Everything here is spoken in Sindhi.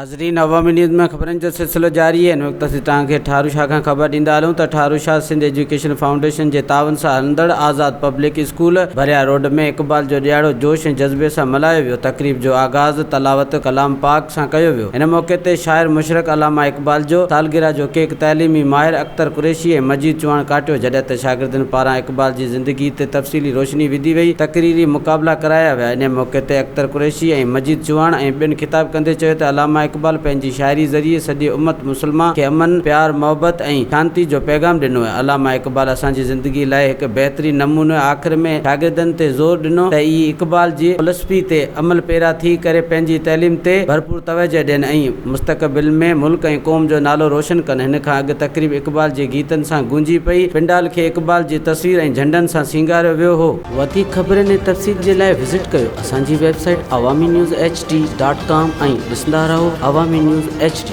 ناظرين عوامي نيوز ۾ خبرن جو سلسلو جاري آهي. هن وقت اسين توهان کي ٺارو شاهه کان خبر ڏيندا هلون ته ٺارو شاهه سنڌ ايجوڪيشن فائونڊيشن جي تعاون سان هلندڙ آزاد پبلڪ اسڪول ڀريا روڊ ۾ اقبال جو ڏهاڙو جوش ۽ جذبي سان ملهايو ويو. تقريب جو آغاز تلاوت ڪلام پاڪ سان ڪيو ويو. هن موقعي تي شاعر مشرق علامه اقبال جو سالگرهه جو ڪيڪ تعليمي ماهر اختر قريشي ۽ مجيد چوهاڻ ڪاٽيو جڏهن ته شاگردن پاران اقبال جي زندگي تي تفصيلي روشني وڌي وئي. تقريري مقابلا ڪرايا ويا. انهي موقعي تي اختر قريشي ۽ مجيد چوهاڻ ۽ ٻين خطاب ڪندي چيو ته علامه اقبال پنهنجي شاعري ذريعي سڄي امت مسلمه کي امن، پيار، محبت ۽ شانتي جو پيغام ڏنو ۽ علامه اقبال اسان جي زندگي لاء هڪ بهترين نمونو آهي آخر ۾ شاگردن تي زور ڏنو ته اهي اقبال جي فلسفي تي عمل پيرا ٿي ڪري پنهنجي تعليم تي ڀرپور توجهه ڏين ۽ مستقبل ۾ ملڪ ۽ قوم جو نالو روشن ڪن. هن کان اڳ تقريب اقبال جي گيتن سان گونجي پئي. پنڊال کي اقبال جي تصوير ۽ جهنڊن سان سينگاريو ويو هو. وڌيڪ خبرن ۽ تفصيل جي لاء وزٽ ڪيو اسان جي website Awami news H D dot com ۽ ڏسندا رهو عوامي نيوز ايڇ ڊي.